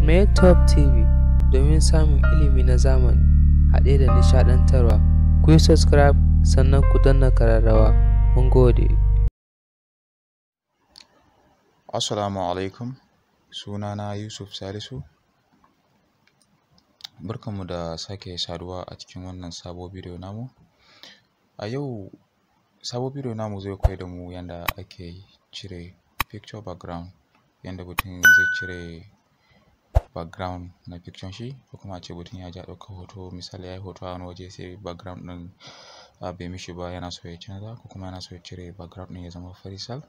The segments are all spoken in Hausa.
Top TV domin samun ilimi na zamani haɗe da nishaɗantarwa. Ku yi subscribe sannan ku danna ƙararrawa. Mun gode. Assalamu alaikum, sunana Yusuf Salisu. Barkanmu da sake saduwa a cikin wannan sabon bidiyo namu. A yau sabon bidiyo namu zai koyar da mu yanda ake cire picture background, yanda mutum zai cire background na picture shi, ko kuma a ce mutum ya je ya ɗauka hoto, misali ya yi hoto a wani waje sai background ɗin bai mishi ba, yana so ya canza ko kuma yana so ya cire background ɗin ya zama fari sal,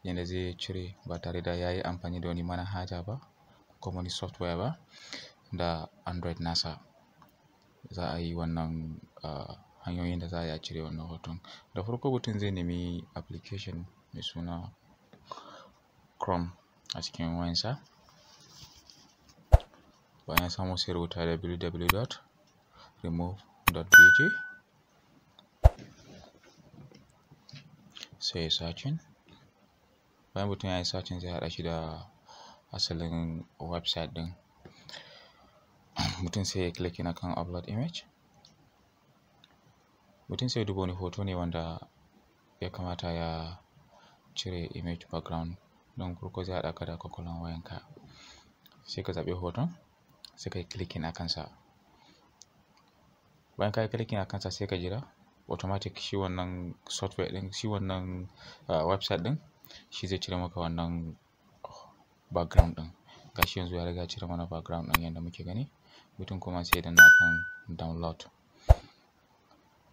yanda zai cire ba tare da ya yi amfani da wani manhaja ba ko wani software ba da Android nasa. Za a yi wannan hanyoyin da za a yi a cire wannan hoton. Da farko mutum zai nemi application mai suna Chrome a cikin wayansa. Bayan ya samu sai rubuta www.remove.bg sai ya searching. Bayan mutum ya yi searching zai haɗa shi da asalin website ɗin. Mutum sai ya clicking akan upload image. Mutum sai ya duba wani hoto ne wanda ya kamata ya cire image background. Don farko zai haɗa ka da kwakwalwan wayanka. Sai ka zaɓi hoton, sai ka yi clicking akan sa. Bayan ka yi clicking akan sa sai ka jira automatic shi wannan software ɗin, shi wannan website ɗin shi zai cire maka wannan background ɗin. Gashi yanzu ya riga ya cire mana background ɗin yanda muke gani. Mutum kuma sai ya danna kan download.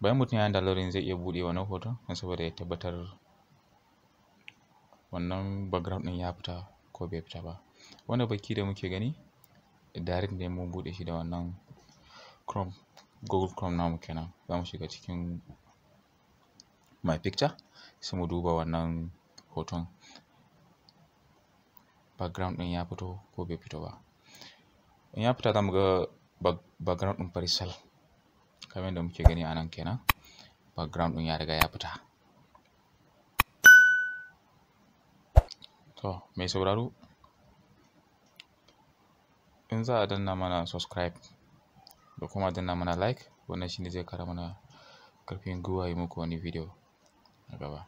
Bayan mutum ya yi downloading zai iya buɗe wannan hoton don saboda ya tabbatar wannan background ɗin ya fita ko bai fita ba. Wannan baki da muke gani direct ne mun buɗe shi da wannan Chrome, Google Chrome namu kenan. Za mu shiga cikin my picture sai mu duba wannan hoton, background ɗin ya fito ko bai fito ba. In ya fita za mu ga background ɗin fari sal kamar yadda muke gani a nan kenan. Background ɗin ya riga ya fita. To mai sauraro, in za a danna mana subscribe da kuma danna mana like, wannan shine zai ƙara mana ƙarfin gwiwa yi muku wani bidiyo na gaba.